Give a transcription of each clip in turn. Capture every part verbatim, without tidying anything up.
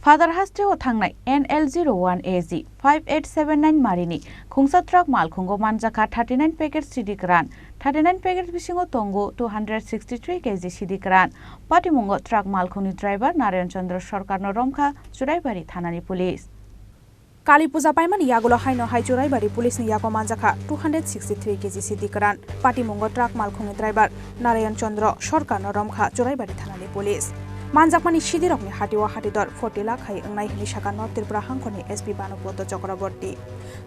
Phatar hasteo thangnai N L zero one A G five eight seven nine marini khungsa truck malkhungo manjakha thirty nine packet sidi kwran, thirty nine packet bisingo tongo two hundred sixty three K G sidi kwran. Patimungo truck malkhungni driver Narayan Chandra Sarkarno romkha Churaibari thanani police. Kali puja paimani yagulo haino hai Churaibari police ni yago manjakha two hundred sixty three K G sidi kwran. Patimungo truck malkhungni driver Narayan Chandra Sarkarno romkha Churaibari thanani police. Manjakmani sidirokni hatio hatidor forty lakh hai wngnai hwnwi sakha North Tripura hangkhorni S P Banupoto Chakraborty.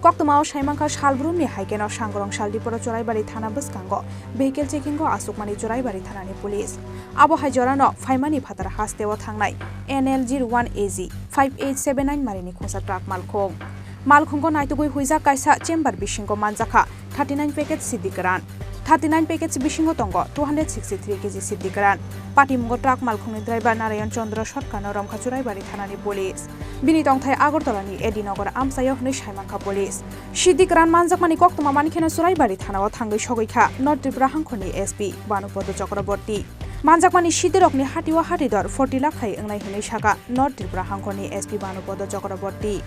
Koktwmao saimankha salbrumni haikeno sangrong saldiporo Churaibari thana bwskango vehicle checking o asukmani Churaibari thanani police. Abo hai jorano phaimani phatar hasteo thangnai N L zero one A G five eight seven nine marini khungsa truck malkhung. Malkhungo naitugwi huijak kaisa chamber bisingo manjakha thirty nine packet sidi kwran. Thirty nine packets bisingo tongo two hundred sixty three K G sidi kwran. Patimungo truck malkhungni driver Narayan Chandra Sarkarno romkha Churaibari thanani police. Bini tongthai Agartala ni A D Nagar amchaio hwnwi saimankha police. Sidi kwran manjakmani koktwma manikheno Churaibari thanao thangwi sogwi kha North Tripura hangkhorni S P Banupoto Chakraborty. Manjakmani sidirokni hatio hatidor forty lakh hai wngnai hwnwi sakha North Tripura hangkhorni S P Banupoto Chakraborty.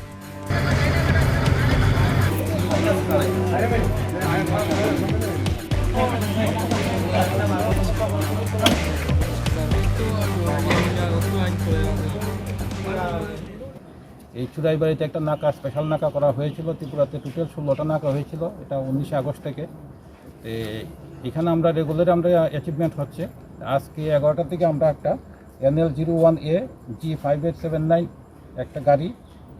এই চুরাইবাড়িতে একটা নাকা, স্পেশাল নাকা করা হয়েছিল, ত্রিপুরাতে টোটাল ষোলোটা নাকা হয়েছিল, এটা উনিশে আগস্ট থেকে। তো এখানে আমরা রেগুলার আমরা অ্যাচিভমেন্ট হচ্ছে। আজকে এগারোটার দিকে আমরা একটা N L zero one A G five eight seven nine একটা গাড়ি,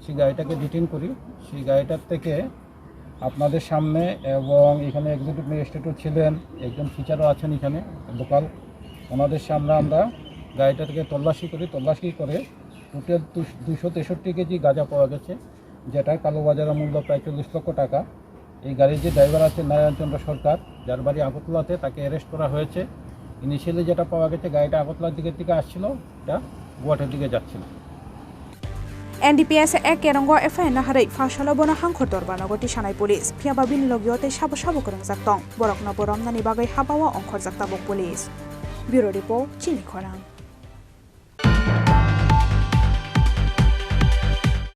সেই গাড়িটাকে ডিটেইন করি। সেই গাড়িটার থেকে আপনাদের সামনে এবং এখানে এক্সিকিউটিভ ম্যাজিস্ট্রেটও ছিলেন, একজন টিচারও আছেন এখানে লোকাল, ওনাদের সামনে আমরা গাড়িটা থেকে তল্লাশি করি। তল্লাশি করে টোটাল দুশ-, দুশো তেষট্টি কেজি গাঁজা পাওয়া গেছে, যেটার কালোবাজারের মূল্য প্রায় চল্লিশ লক্ষ টাকা। এই গাড়ির যে ড্রাইভার আছে নারায়ণ চন্দ্র সরকার, যার বাড়ি আগরতলাতে, তাকে অ্যারেস্ট করা হয়েছে। ইনিশিয়ালি যেটা পাওয়া গেছে, গাড়িটা আগরতলার দিকের দিকে আসছিল, এটা গুয়াহাটির দিকে যাচ্ছিল। N D P S A kerongo F I R naharwi phasalo bono hangkhor dorba nogo tisanai police, phiyaba bini logio tei sabo sabo kwrwngjak tong, borokno bo romnani bagwi habao ongkhorjak tabuk police. Bureau Report, Chini Khorang.